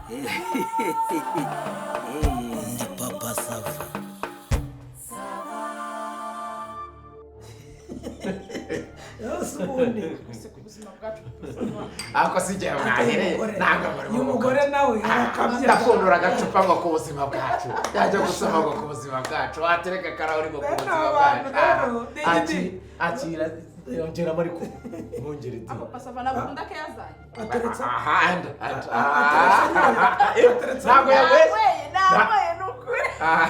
Ndi Papa Sava. Yose ubundi. Ese ku buzima bwacu buzima. Ariko si igihe mwahereye ntabwo muri Uyu mugore nawe arakabya. Ndapfundura agacupa ngo ku buzima bwacu, yajya gusoma ngo ku buzima bwacu, watereka akarahuri ngo ku Bene buzima aba bantu bwacu. rero, ni Akira, yongeramo, ariko mwongere di. Ako pasava ntabwo ukunda ko yazanye. Ateretse Aha, and ateretse. Ntabwo yanyweye. Nanyweye, nanyweye, ni ukuri. Ah,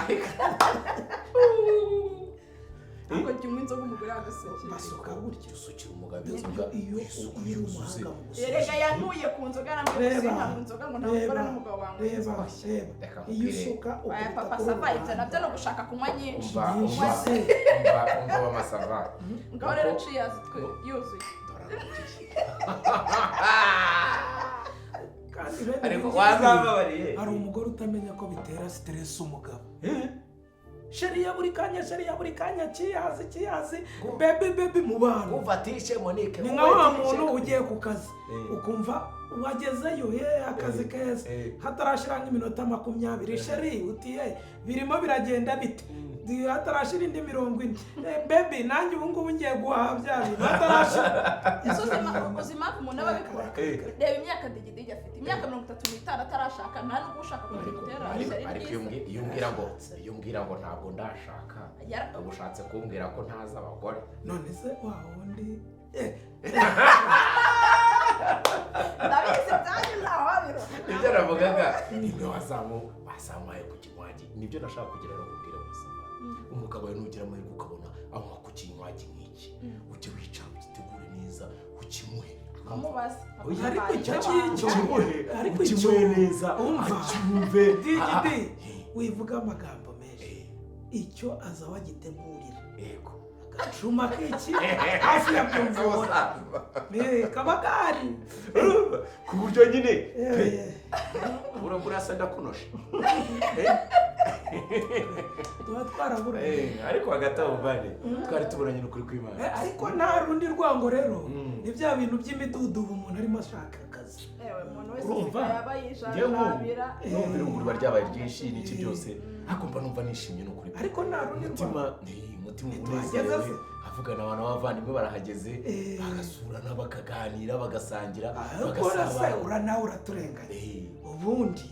Ariko jya unywa inzoga umugore yagusekeye. Basuka gutya. Usukira umugabo inzoga. Iyo isuku uri yuzuze. umuhanga mu gusuka. Erega yankuye ku nzoga, arambwira ngo Reba, sinkanywa inzoga, ngo nta mugore reba, n'umugabo wanywa reba, inzoga. reba. Reka Iyo nkubwire. usuka Oya ukubita Papa kuri Sava, ubu ibyo nabyo ni ugushaka kunywa nyinshi. Umva, Nyinshi umva, se. umva, umva amasava. Ngaho rero cheers twe yuzuye. Kandi bene Ariko ibi ngibi, wazababariye. hari umugore utamenya ko bitera stress umugabo. Chérie ya buri kanya, chérie ya buri kanya, cheers, cheers, baby, baby mu bantu. Ufatishe Monique. Ni nka wa muntu ugiye ku kazi, ukumva wagezeyo ye, akazi keza, hatarashira nk'iminota 20, chérie utiye birimo biragenda bite? Hatarashira indi 40, "Eh, baby, nanjye ubu ngubu ngiye guhaha bya bintu," hatarashira. Ese uzi impamvu umuntu aba abikora? Reba imyaka Digidigi afite, imyaka 35 atarashaka, nta nubwo ushaka ko bimutera Ariko ishyari ariko iyo ryiza. iyo umbwira ngo ntabwo ndashaka, uba ushatse kumbwira ko ntazi abagore. None se wa wundi Ndabizi, byanyu ntawabirora. Ibyo navugaga, nibyo wazamuhaye ku kinywaji, nibyo nashaka kugira ngo nkubwire gusa. Umugabo wawe nugira amahirwe ukabona anywa ku kinywaji nk'iki, ujye wicara ugitegure neza, ukimuhe. Amubaze. Oya, ariko icyo ngicyo ukimuhe, ariko icyo ukimuhe neza, umva acyumve. Digidi, wivuga amagambo menshi, icyo aza wagitegurira agacuma k'iki hafi ya byumvura kaba gahari. Urumva? Ku buryo nyine pe. Urasa ndakunoshe. Tuba twaraburanye. Ariko hagati aho mvane twari tuburanye n'ukuri kw'Imana. Ariko nta rundi rwango rero, ni bya bintu by'imidudubu, umuntu arimo ashaka akazi. Ewe, umuntu wese Urumva? usigaye aba Njyewe nk'ubu yijanjabira. numva irungu riba ryabaye ryinshi n'iki byose, ariko mba numva nishimye n'ukuri pe. Ariko nta rundi Umutima rwango. ni umutima Ntitwageze unezerewe se. avugana abantu b'abavandimwe barahageze, bagasurana, bakaganira, bagasangira, Ariko se bagasabana. ura nawe uraturenganya. Ubundi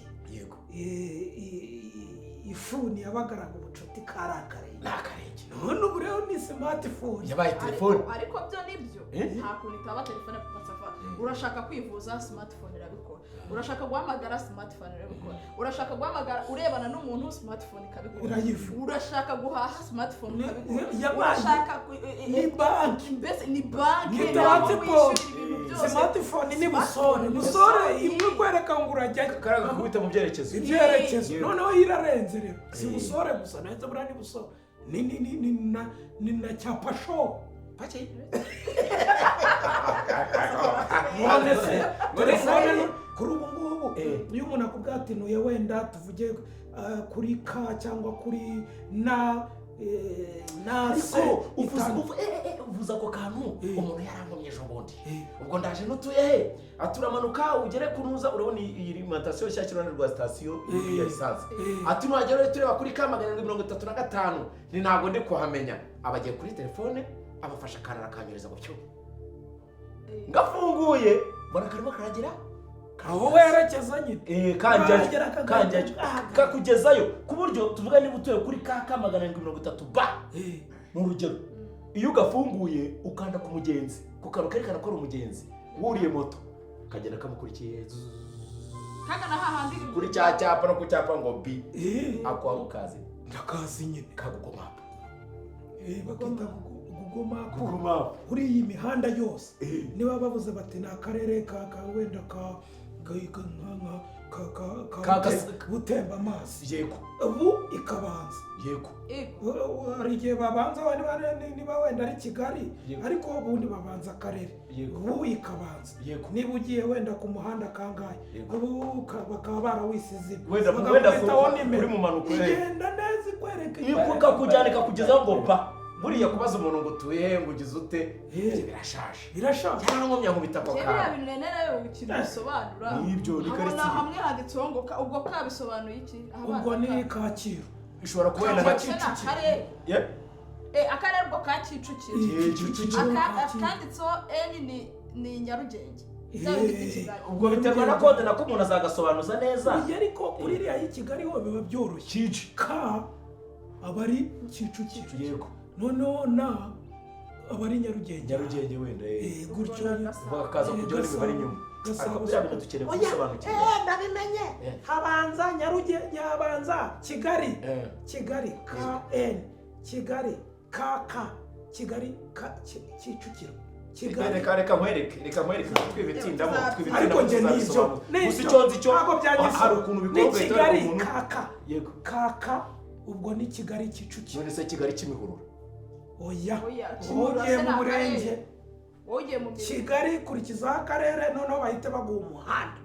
ifuni yabagaraga ubucuti kari akarenge. Ni akarenge. None ubu rero ni smartphone. Yabaye telefone. Ariko byo nibyo. Nta kuntu itaba telefone, Papa Sava. Urashaka kwivuza, smartphone irabikora. Urashaka guhamagara, smartphone irabikora. Urashaka guhamagara urebana n'umuntu, smartphone ikabikora. Irayivuga. Urashaka guhaha, smartphone ikabikora. Yabaye Urashaka ni banki. Mbese ni banki. Ni Ni aho transport. wishyurira ibintu byose. Smartphone ni busore Smartphone, busore busore. imwe ikwereka ngo urajyayo. Karaga kubita mu byerekezo. Ibyerekezo. Noneho irarenze rero, si busore gusa nahise buriya ni busore, ni na cyapa show. None se telefone kuri ubu ngubu, iyo umuntu akubwira ati ntuye wenda tuvuge kuri ka cyangwa kuri na na se Ariko uvuze itanu. uvuze ako kantu, umuntu yarankomye ejo bundi. Ubwo ndaje, nutuye he? Ati uramanuka ugere ku ntuza, urabona iyi alimentation nshyashya iruhande rwa sitasiyo ya lisansi. Ati nuhagera uhite ureba kuri ka 735. Ni ntabwo ndi kuhamenya. Abagiye kuri telefone, abafasha akantu, arakanyereza ngo cyo Ngafunguye mbona karimo karagera aho werekeza nyine. Kanjyayo. Wagera Kanjyayo. Kakugezayo ku buryo tuvuga niba utuye kuri ka 730 ba, ni urugero, iyo ugafunguye ukanda ku mugenzi, ku kantu kerekana ko ari umugenzi wuriye moto, kagenda kamukurikiye Kagana hahandi. Kuri cya cyapa no ku cyapa ngo bi ako waba ukazi. Ndakazi nyine. Ka Google Map. Bakita Google Map. Google Map. Kuri iyi mihanda yose, niba bavuze bati ni akarere ka wenda ka ka ka Butemba amazi, ubu ikabanza. Ego. Hari igihe babanza niba wenda ari Kigali, ariko ubundi babanza akarere. Ubu ikabanza. Niba ugiye wenda ku muhanda kangahe, ubu bakaba barawisize, Wenda bagakubitaho nimero. uri mu mpanuka, Igenda neza ikwereka. Ikakujyana ikakugezaho ngo pa. Buriya kubaza umuntu ngo utuye he, ngo ugize ute, ibyo birashaje. Birashaje. Cyangwa nkomya nkubita ako Njye biriya kantu. bintu nari nawe ikintu bisobanura. Nibyo, ni Nkabona quartier. hamwe handitseho ngo ubwo ka bisobanuye iki? Ahabanza Ubwo ni ka. Kacyiru. Ishobora kuba wenda nka Kacyiru ni akarere. Yeah. Akarere ubwo ka Kicukiro. Kicukiro. Akanditseho N ni Nyarugenge. Bya bindi by'i Kigali. Ubwo biterwa na kode, nako umuntu azagasobanuza neza. Oya, ariko kuri iriya y'i Kigali ho biba byoroshye. Kici. Ka aba ari Kicukiro. Noneho na aba ari Nyarugenge. Nyarugenge wenda. Gutyo. Ubwo na Gasabo. Bakaza kujyaho n'imibare inyuma. Gasabo. Ariko biriya bintu dukeneye Oya, kubisobanukirwa. Ndabimenye. Habanza Nyarugenge, habanza Kigali. Kigali KN, Kigali KK, Kigali K, Kicukiro, Kigali. Reka nkwereke twibitindamo. Ariko Ariko njye nibyo. Tuzabisobanura. Gusa icyo nzi cyo, Ntabwo byanyise. hari ukuntu Ni bikorwa ugahita Kigali wereka umuntu. KK. KK ubwo ni Kigali Kicukiro. None se Kigali Kimihurura? Oya. Oya, Wowe Kimihurura ugiye se mu ni murenge. akarere. Wowe ugiye mu mirenge. Kigali kurikizaho akarere, noneho bahite baguha umuhanda.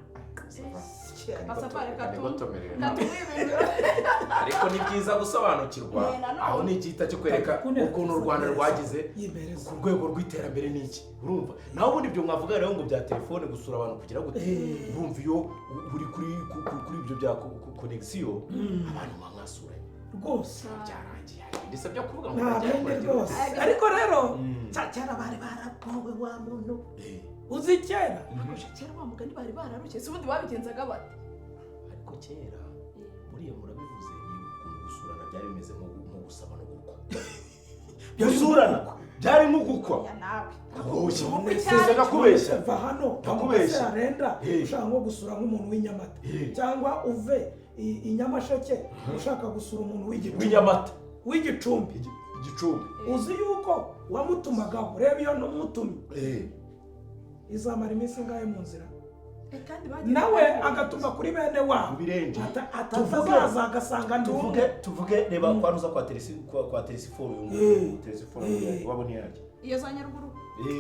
Papa, reka Nigotomerere. tunywe ibintu. Ariko ni byiza gusobanukirwa. Nanone. Aho ni igihita cyo kwereka ukuntu u Rwanda rwagize Yimereza. ku rwego rw'iterambere n'iki. Urumva naho ubundi ibyo mwavuga rero ngo bya telefone, gusura abantu, kugira gute, urumva iyo uri kuri ibyo bya connexion, abantu muba mwasuranye. Rwose. Byarangiye. Hari ibindi se byo kuvuga ngo Nta bajya bindi kuragira? rwose. Ariko rero kera bari baragowe wa muntu. Uzi kera? Kera wa mugani bari bararushye, si ubundi babigenzaga bate? Ariko kera buriya murabivuze, ni ukuntu gusurana byari bimeze nko gusaba no gukwa. Gusurana byari nko gukwa. Ya nawe. Sese nakubeshya. Va hano. Ndakubeshya. Arenda ushaka nko gusura nk'umuntu w'inyamata, cyangwa uve i Nyamasheke ushaka gusura umuntu w'Igicumbi. W'inyamata. W'Igicumbi. Igicumbi. Uzi yuko wamutumagaho, reba iyo numutumye izamara iminsi ingahe mu nzira? Kandi bagenzaga Nawe bate? agatuma kuri bene wabo. Mu birenge. Atazaza agasanga ndi Tuvuge umwe. Tuvuge reba kwa nuza kwa Telesiforo, uyu nguyu Telesiforo wabo ni yaryo. Iyo za Nyaruguru.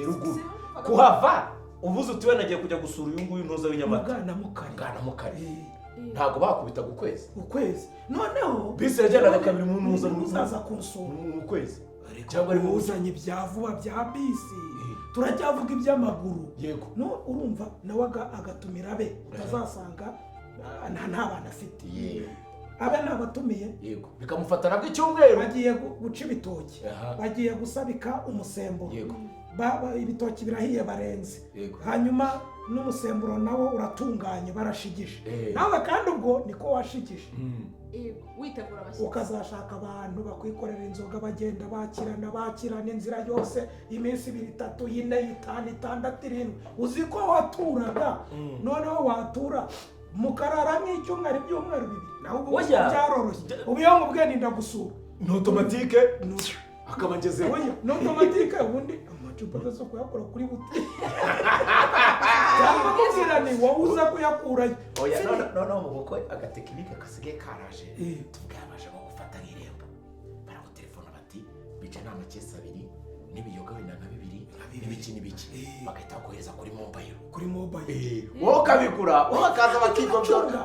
Ruguru. Si- Kuhava uvuze uti wenda nagiye kujya gusura uyu nguyu ntuza w'inyamata. Bwana Mukari. Bwana Mukari. Ntabwo bakubitaga ukwezi? Ukwezi noneho. Bisi yagendaga kabiri mu ntuza Uzaza kunsura. mu kwezi. Cyangwa Cyangwa ari mu uzanye ibya vuba bya bisi, turacyavuga iby'amaguru. No urumva nawe agatumira abe utazasanga nta bana afite, abe nabatumiye. Yego, bikamufata nabwo icyumweru. Bagiye guca ibitoki, bagiye gusabika umusemburo. Ibitoki birahiye barenze, hanyuma n'umusemburo nawo uratunganye, barashigije. Nawe kandi ubwo niko washigije. Yego, witegura abashyitsi. Ukazashaka abantu bakwikorera inzoga, bagenda bakirana bakirana inzira yose, iminsi ibiri, itatu, ine, itanu, itandatu, irindwi. Uzi ko waturaga, noneho watura mukarara nk'icyumweru, ibyumweru 2. Naho ubu Oya. byaroroshye, ubu iyo nkubwiye ninda gusura, Ni automatique akaba ngezeho. Oya, ni automatique. Ubundi amacupa adasa kuyakura kuri butike, cyangwa kubwira ni wowe uza kuyakurayo. Oya, noneho mu bukwe agatekinike kasigaye karaje. Tuvuge baje nko gufata nk'irembo, baragutelefona bati bica ni amakesi abiri n'ibiyoga wenda nka bibiri n'ibiki n'ibiki, bagahita bakohereza kuri mobile. Kuri mobile. Wowe ukabigura, wowe bakaza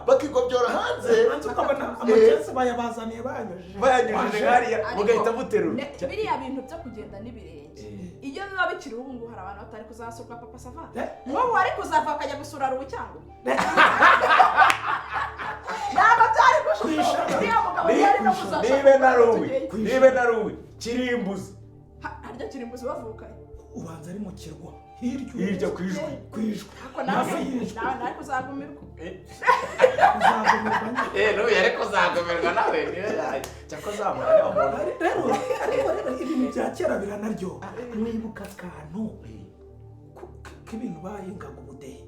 bakigobyora hanze. Hanze ukabona amakesi bayabazaniye bayanyujije. Bayanyujije hariya, Ariko, mugahita muterura. Biriya bintu byo kugenda n'ibirenge, iyo biba bikiriho ubu ngubu, hari abantu batari kuzasurwa, Papa Sava. Wowe wari kuzava akajya gusura Rubu cyangwa ntabwo byari gushoboka. Uriya mugabo yari no kuzashaka. Nibe naruwe, nibe naruwe Kirimbuzi. Harya Kirimbuzi bavukanye? Ubanza ari mu kirwa hirya. Hirya ku Ijwi. Ku Ijwi. Ariko nawe Hafi y'Ijwi. nawe nari kuzagumirwa. Uzagumirwa nyine. N'ubu yari kuzagomerwa nawe niyo yayo cyakora zamura niba umuntu. Rero ariko rero ibintu bya kera biranaryoha. Mwibuka akantu k'ibintu bahingaga, ubudehe?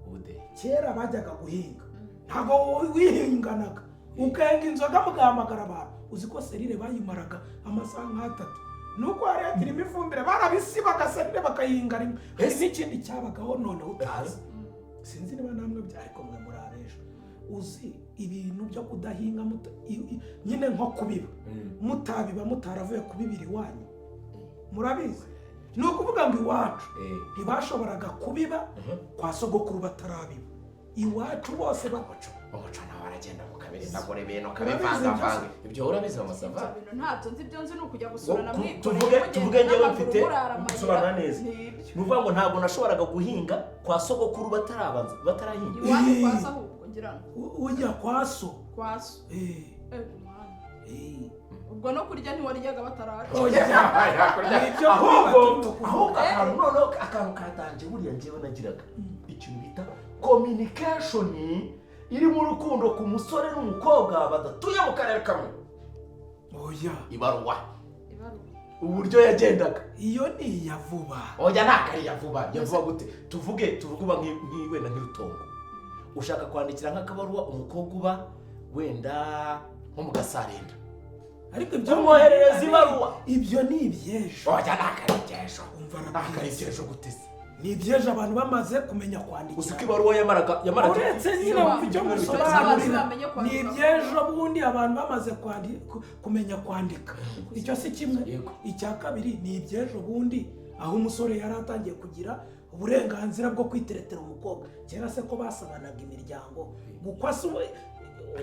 Ubudehe. Kera bajyaga guhinga, ntabwo wihinganaga, ukenga inzoga mugahamagara abantu. Uzi ko serire bayimaraga amasaha nk'atatu? Nuko hari hakirimo ifumbire, barabisibaga serire bakayihinga rimwe. Hari n'ikindi cyabagaho noneho utazi, sinzi niba namwe ariko mwe muri abejo. Uzi ibintu byo kudahinga nyine nko kubiba, mutabiba mutaravuye kubibira iwanyu? Murabizi, ni ukuvuga ngo iwacu ntibashoboraga kubiba kwa sogokuru batarabiba iwacu bose Umuco nawe aragenda mukabirindagura ibintu ukabivangavanga. Ibyo urabizi Mama Sava? Ibyo bintu ntabyo nzi, ibyo nzi ni ukujya gusura na mwikoreye, Tuvuge mugenda njyewe n'amaguru, mfite murara amayira. gusobanura neza. Ni ibyo. Ni ukuvuga ngo ntabwo nashoboraga guhinga kwa sogokuru batarabanza batarahinga. Iwanyu kwa so ahubwo ngira ngo. Ujya kwa so. Kwa so. Mwana. Ubwo no kurya ntiwaryaga bataraca. Oya. Nibyo. Ahubwo akantu noneho, akantu katanje buriya njyewe nagiraga ikintu bita communication iri mu rukundo ku musore n'umukobwa badatuye mu karere kamwe. Oya. Ibaruwa. Ibaruwa. Uburyo yagendaga. Iyo ni iya vuba. Oya, ntabwo ari iya vuba. Ya vuba gute? Tuvuge uba wenda nk'irutongo, ushaka kwandikira nk'akabaruwa umukobwa uba wenda nko mu Gasarenda, Ariko ibyo kumwoherereza ibaruwa. Ibyo ni iby'ejo. Oya, ntabwo ari iby'ejo. Umva. Ntabwo ari iby'ejo gute se? Ni iby'ejo abantu bamaze kumenya Uzi ko kwandikira. ibaruwa yamaraga Uretse nyine wumva icyo Abantu musobanurira. bamenye Ni kwandika. iby'ejo bundi abantu bamaze kumenya kwandika, icyo si kimwe. Yego. Icya kabiri, ni iby'ejo bundi aho umusore yari atangiye kugira uburenganzira bwo kwiteretera umukobwa. Kera se ko basabanaga imiryango, gukwa se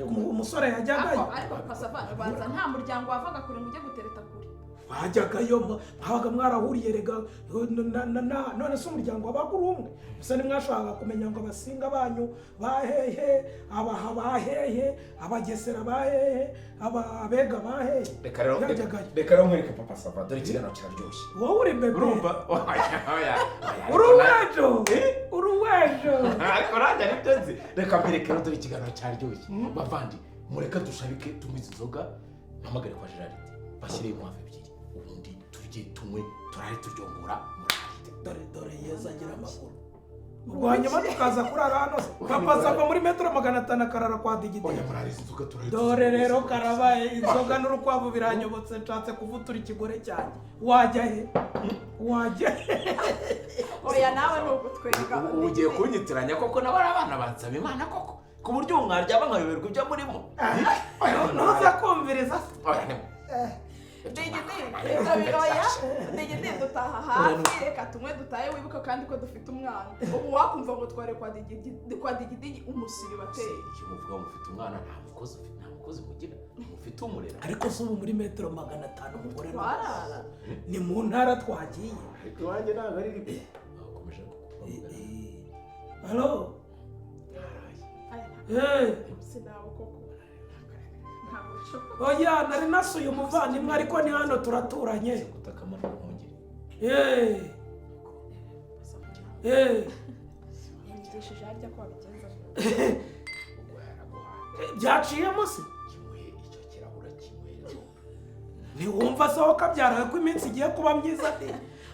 umusore yajyagayo. Ariko Papa Sava, banza nta muryango wavaga kure ngo ujye gutereta kure. Bajyagayo, mwabaga mwarahuriye rega none se umuryango wabaga uri umwe gusa? Ntimwashakaga kumenya ngo Abasinga banyu bahehe, Abaha bahehe, Abagesera bahehe, Abega bahehe? Reka rero. Byajyagayo. Reka rero nkwereke, Papa Sava, dore ikiganiro kiraryoshye. Wowe uri bebe. Urumva? Oya, oya, oya. Uri uwejo, uri uwejo. Ariko nanjye aribyo nzi. Reka mbereke rero, dore ikiganiro cyaryoshye. Bavandi, mureke dushabike, tunywe izi nzoga, mpamagare kwa Gerard bashyire inkwavu ebyiri, ubundi turye, tunywe, turare turyongora murare. Dore, dore Yezu agira amakuru. Ubwo hanyuma tukaza kurara hano se? Papa Sava muri metero 500 akarara kwa Digidi. Oya, murare izi nzoga, turare. Dore rero karabaye, inzoga n'urukwavu biranyobotse, nshatse kuvutura ikigore cyanjye. Wajya he? Wajya he? Oya, nawe ni ugutwenga. Ubu ugiye kunyitiranya koko nabo ari abana bansaba Imana koko, Ku buryo ubu mwaryama nkayoberwa ibyo murimo. Ntuza kumviriza. Oya, ni Digidi, ibyo biroya Digidi, dutaha hafi, reka tunywe dutahe. Wibuke kandi ko dufite umwana. Ubu wakumva ngo tware kwa Digidi, kwa Digidi umusiri bateye. Icyo muvuga, mufite umwana, nta mukozi ufite, nta mukozi mugira, mufite umurera. Ariko se ubu muri metero 500 umugore Twarara. Ni mu ntara twagiye. Ariko iwanjye ntabwo ari rimwe bakomeje. Hello. Aya, Eh, sinawe koko, ntabwo bishoboka. Oya, nari nasuye umuvandimwe, ariko ni hano turaturanye. Gutaka amajwi. Eh, eh. Yanyigishije harya ko wabigenza. Ubwo yaraguhaye. Byaciyemo se? Kimwe, icyo kirahura kimwe. Ntiwumva se wowe kabyarawe ko iminsi igiye kuba myiza ati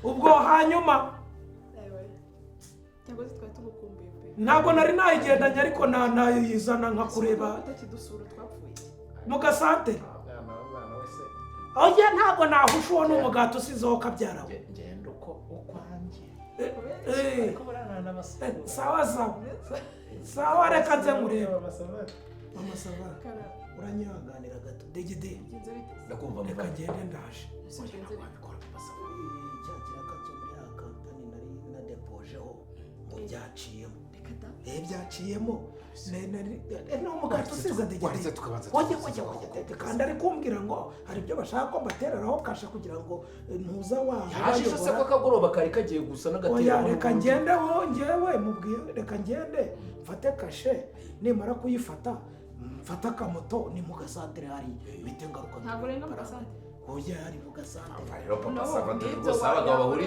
ubwo hanyuma? Ewe, cyangwa se twari tugukumbuye pe. Ntabwo nari nayigendanye, ariko nayizana nkakureba. Utakidusura twapfuye iki? Mu gasantere. Umwana w'umwana wese. Oya, ntabwo nahusha uwo ni umugati usizeho kabyarawe. Ngenda uko ukwanjye. Eh, Ariko buriya n'abasore. Sawa sawa sawa, reka nze nkurebe. Mama Sava, Kara. uranyihanganira gato, Degede. Bigenze bite se? Ndakumva. Reka Muvandi. ngende, ndaje. Bigenze bite? Wabikora, Papa Sava. Cya kiraka cyo muri ya kampani nari nadepojeho ngo byaciyemo. Reka da. Eh, byaciyemo. Ni umugati usize, Degede. Waretse tukabanza Oya, tukabanza. oya, oya, kandi ari kumbwira ngo hari ibyo bashaka ko mbatereraho kashe kugira ngo ntuza wa Yaje se ko akagoroba kari kagiye gusa Oya, n'agatera. reka ngende ho ngewe mubwiye, reka ngende mfate kashe, nimara kuyifata mfate akamoto ni mu gasantere hariya bite ngaruka. Ntabwo urenga mu gasantere? Oya, ari mu gasantere. Umva rero, Papa No, Sava, dore nibyo. rwose abagabo bahuri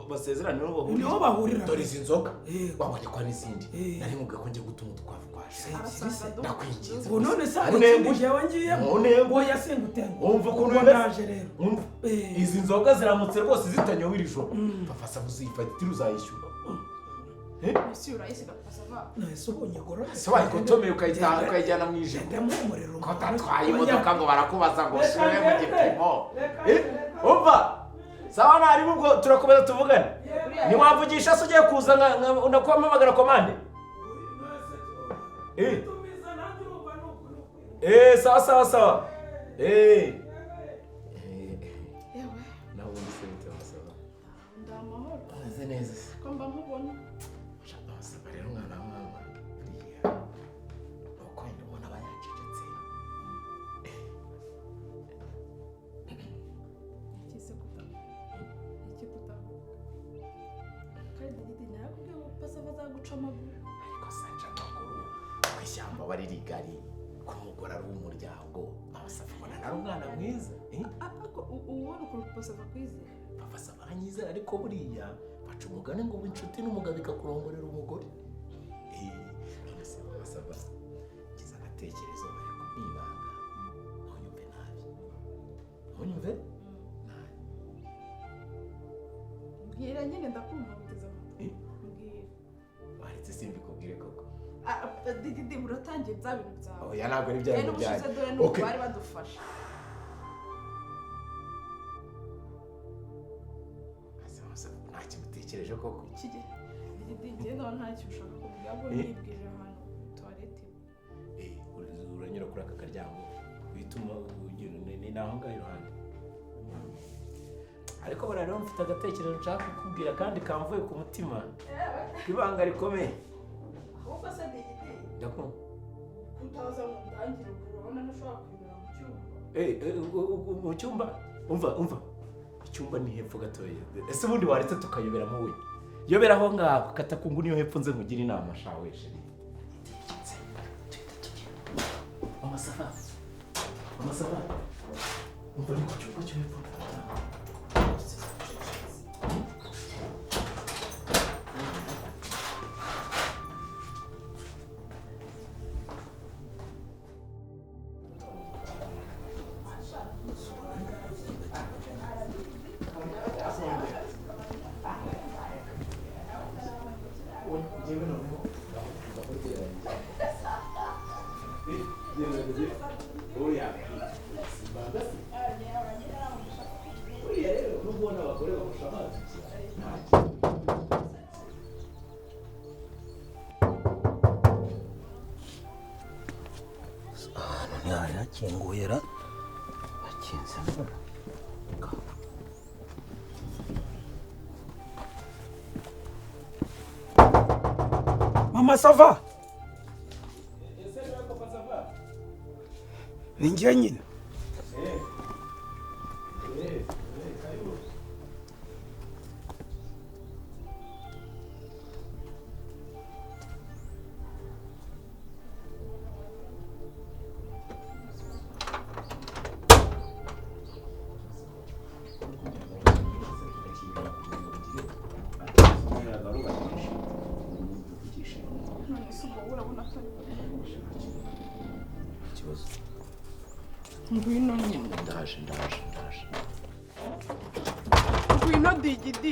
basezerana niho bahurira. Niho bahurira. Dore izi nzoga. Yego. Wabonye ko n'izindi Eh. nari nkubwiye ko ngiye gutuma udukwavu kwaje. Arasanga du. Ndakwinginze. Ubu none se hari Unenguye. ikindi ngewe ngiyemo? Unenguye. Oya, singutenguha. Wumva ukuntu Ubwo bimeze? ndaje rero. Wumva. Eh. Izi nzoga ziramutse rwose zitanyowe iri joro, Papa Sava, uziyifata uzayishyura. Isi urayisiga, Papa Sava. Nahise ubu nyigorore. Se wayikotomeye ukayitaha ukayijyana mu ijoro? Ngende muhumurira. Ko utatwaye imodoka ngo barakubaza ngo usubire mu gipimo? Umva, sawa, ntaribu, ubwo turakomeza tuvugane. Ntiwamvugisha se ugiye kuza nakuhamagara komande? Eh. Eh, sawa sawa sawa, eh. Yewe. Nawe ubundi se bite, Mama Sava? Ndi amahoro. Umeze neza se? Ko mba nkubona. Mama Sava rero, umwana wa mama, buriya Uca amaguru. Ariko sanca amaguru ku ishyamba aba ari rigari, ku mugore ari uw'umuryango. Mama Sava ubona ari umwana mwiza, eh? Ariko ubona ukuntu Papa Sava akwizera? Papa Sava aranyizera, ariko buriya baca umugani ngo inshuti n'umugabo ikakurongorera umugore. None se Mama Sava, ngize agatekerezo ariko ni ibanga, ntunyumve nabi, ntunyumve nabi. Mbwira nyine, ndakumva, guteze amatwi. Eh? Mbwira. Waretse simbikubwire koko? Didi, uratangiye bya bintu byawe. Oya, ntabwo ari bya Rero bintu n'ubushize byanjye. dore n'ubu Okay. bari badufashe. Ese Mama Sava, nta kintu utekereje koko? Kige Didi, njye ndabona nta kintu ushaka kuvuga, ahubwo Eh? nibwirira ahantu toilette. Uranyura kuri aka karyango bituma ugira ni naho ngaho iruhande. Ariko buriya rero mfite agatekerezo nshaka kukubwira kandi kamvuye ku mutima, k'ibanga rikomeye. Ahubwo se Didi, Ndakumva. kutaza ngo ndangire, urabona ntashobora kuyobera mu cyumba. Mu cyumba, umva umva, icyumba ni hepfo gatoya. Ese ubundi waretse tukayoberamo? We yobera aho ngaho, kata ku nguni yo hepfo, nze nkugire inama shawe chérie. Mama Sava, Mama Sava, umva, ni ku cyumba cyo hepfo. Buriya rero nubwo ubona abagore bahusha amazi, nta kintu. Ahantu ntihari hakinguye ra, hakinze none. Mama Sava, ni njye nyine. None se ubwo urabona atari Ikibazo. Ngwino nyine. Ndaje, ndaje, ndaje. Ngwino Digidi.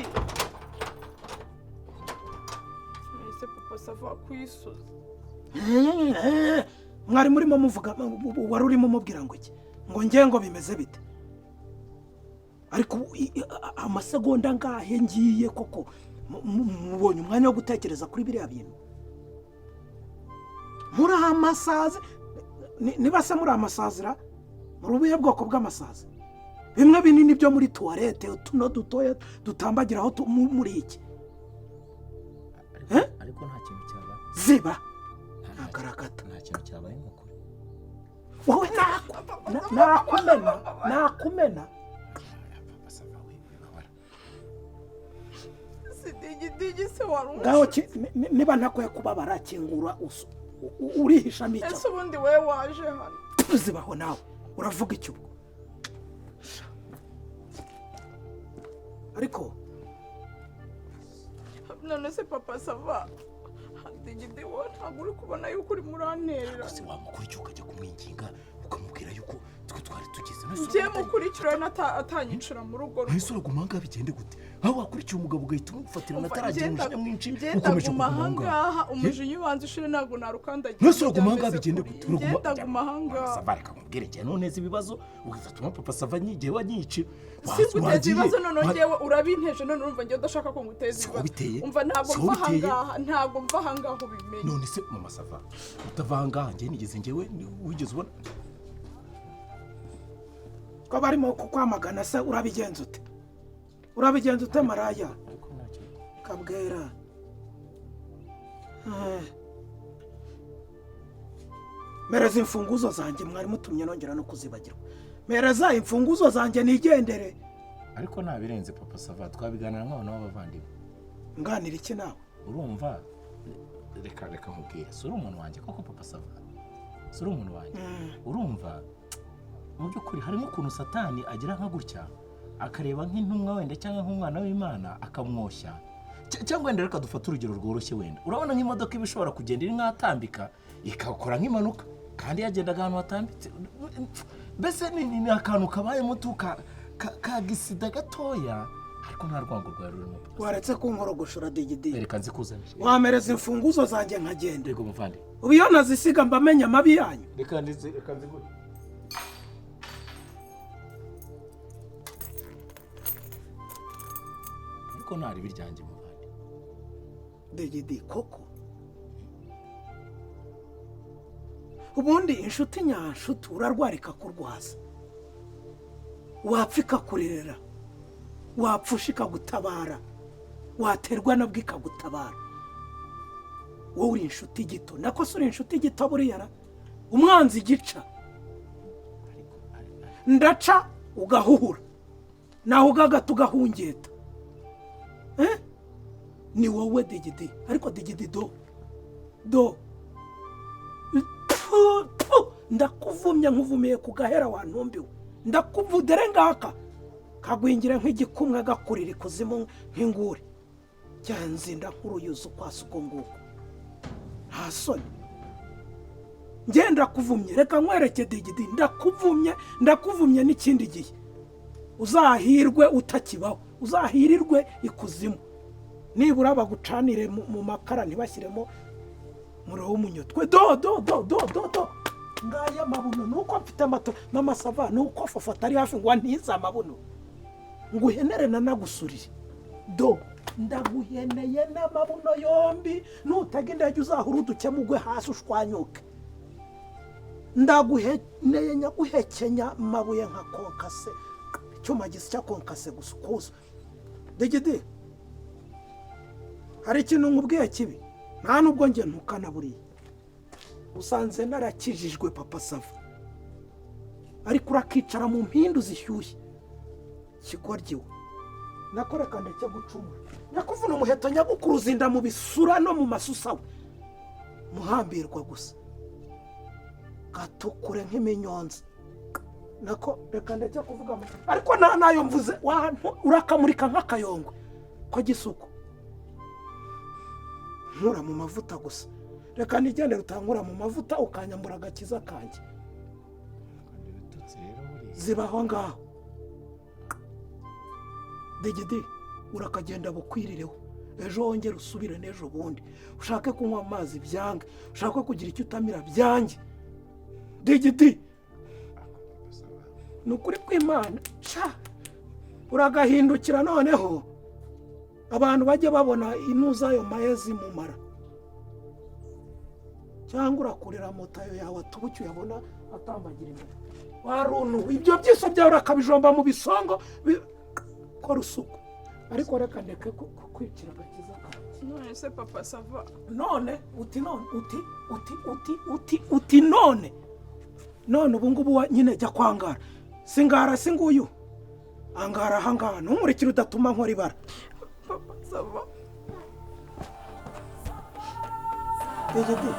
Ese Papa Sava kwisoza? Mwari murimo muvuga, wari urimo umubwira ngo iki? Ngo nge ngo bimeze bite? Ariko amasegonda ngahe ngiye koko, mubonye umwanya wo gutekereza kuri biriya bintu? Muri amasazi, niba se muri amasazira, muri ubuhe bwoko bw'amasazi? Bimwe binini byo muri toilette, tuno dutoya dutambagiraho muri iki? Eh? Ariko nta kintu cyabaye. Ziba. Nta Ntagaragata. Nta kintu cyabaye ni ukuri. Wowe nakumena, nakumena. Papa Sava, we wibabara. Si Digidigi se wari Ngaho niba ntakwiye kubabara, kingura, urihishamo icyo? Ese ubundi wowe waje hano? Zibaho nawe, uravuga iki ubwo? Ariko None se Papa Sava, Digidi, wowe ntabwo uri kubona yuko urimo uranterera? Se wamukurikiye ukajya kumwinginga, ukamubwira yuko twe twari tugeze. None se Ngiye urabona mukurikira atanyicira mu rugo rwe. Nahise uraguma ahangaha bigende gute? Aho wakurikiye umugabo ugahita umufatira Umva, ataragira umujinya mwinshi, ngenda ukomeje guma kuguma aho ngaho. ahangaha, umujinya ubanza ushire, ntabwo narukandagira. None se uraguma ahangaha bigende gute? Uraguma Ngenda guma ahangaha. Sava, reka nkubwire, njye noneza ibibazo ugatuma Papa Sava nyigihe wanyicira. Singuteza ibibazo, none ngewe urabinteje, none urumva ngewe udashaka ko nguteza Si ibibazo. wowe biteye? Umva, ntabwo Si mva wowe biteye? ahangaha, ntabwo mva ahangaha, ubimenye. None se Mama Sava, utava ahangaha, njye nigeze, njyewe wigeze ubona? Ko barimo kukwamagana se, urabigenza ute? Urabigenza ute, maraya? Ariko nta kintu. Kabwera. Mereza imfunguzo zanjye, mwari mutumye nongera no kuzibagirwa. Mereza imfunguzo zanjye nigendere. Ariko nta birenze, Papa Sava, twabiganira nk'abantu b'abavandimwe. Nganira iki nawe? Urumva Reka nkubwire, si uri umuntu wanjye koko Papa Sava, si uri umuntu wanjye. Urumva mu by'ukuri harimo ukuntu Satani agira nka gutya, akareba nk'intumwa wenda cyangwa nk'umwana w'Imana akamwoshya. Cyangwa wenda reka dufate urugero rworoshye wenda. Urabona nk'imodoka iba ishobora kugenda iri nk'atambika ikakora nk'impanuka kandi yagendaga ahantu hatambitse. Mbese ni akantu kabayemo tu ka gisida gatoya, ariko nta rwango rwari rurimo. Waretse kunkorogoshora Digidi. Reka nzikuzanire. Wamereza imfunguzo zanjye nkagenda. Yego muvandi. Ubu iyo nazisiga mba menya amabi yanyu. Reka nziguhe. Ariko ntari biryanjye muvandi. Digidi koko. Ubundi inshuti nyanshuti urarwara ikakurwaza, wapfa ikakurerera, wapfusha ikagutabara, waterwa nabwo ikagutabara. Wowe uri inshuti gito, nako se uri inshuti gito buriya ra? Umwanzi gica ndaca ugahuhura, naho ugagata ugahungeta. Ni wowe Digidi. Ariko Digidi do do ndakuvumye nkuvumiye ku gahera wantumbiwe, ndakuvudere ngaka kagwingira nk'igikumwe gakurira ikuzimu nk'inguri, cyanzinda nk'uruyuzi ukwasi uko nguko. Nta soni. Njye ndakuvumye, reka nkwereke Digidi, ndakuvumye, ndakuvumye n'ikindi gihe uzahirwe utakibaho, uzahirirwe ikuzimu. Nibura bagucanire mu makara ntibashyiremo umuriro w'umunyotwe. Do do do do do do ngaya mabuno nuko mfite amato mama Sava nuko Fofo atari hafi ngo ntiza amabuno nguhenere nanagusurire. Do ndaguheneye n'amabuno yombi, nutega indege uzahura udukemu ugwe hasi ushwanyuke. Ndaguheneye nyaguhekenya mabuye nka konkase, icyuma gisya konkase gusa ukuza. Digidi hari ikintu nkubwiye kibi, nta nubwo njye ntukana buriya. Usanze narakijijwe Papa Sava, ariko urakicara mu mpindu zishyushye kigoryiwe. Nakoreka ndeke gucumura, nyakuvuna umuheto nyagukuruzinda mu bisura no mu masusawe, muhambirwa gusa gatukure nk'iminyonza. Nako reka ndeke kuvuga, ariko nta nayo mvuze, urakamurika nk'akayongwe ko gisuko nkura mu mavuta gusa. Reka nigendere utankura mu mavuta ukanyambura agakiza kanjye. Zibaho ngaho Digidi, urakagenda bukwirireho, ejo wongere usubire n'ejo bundi, ushake kunywa amazi byange, ushake kugira icyo utamira byange. Digidi ni ukuri kw'Imana sha, uragahindukira noneho abantu bajye babona inuza ayo mayezi mumara, cyangwa urakurira moto yawe atubuke uyabona atambagira imbere. Warunu ibyo byiso byawe urakabijomba mu bisongo kora usuku. Ariko reka ndeke kwicira agakiza kanjye. None se Papa Sava, none uti none uti uti uti uti uti none none ubu ngubu nyine jya kwangara, singara singuyu angara ahangaha, ntumurikire udatuma nkora ibara. Papa Sava Digidi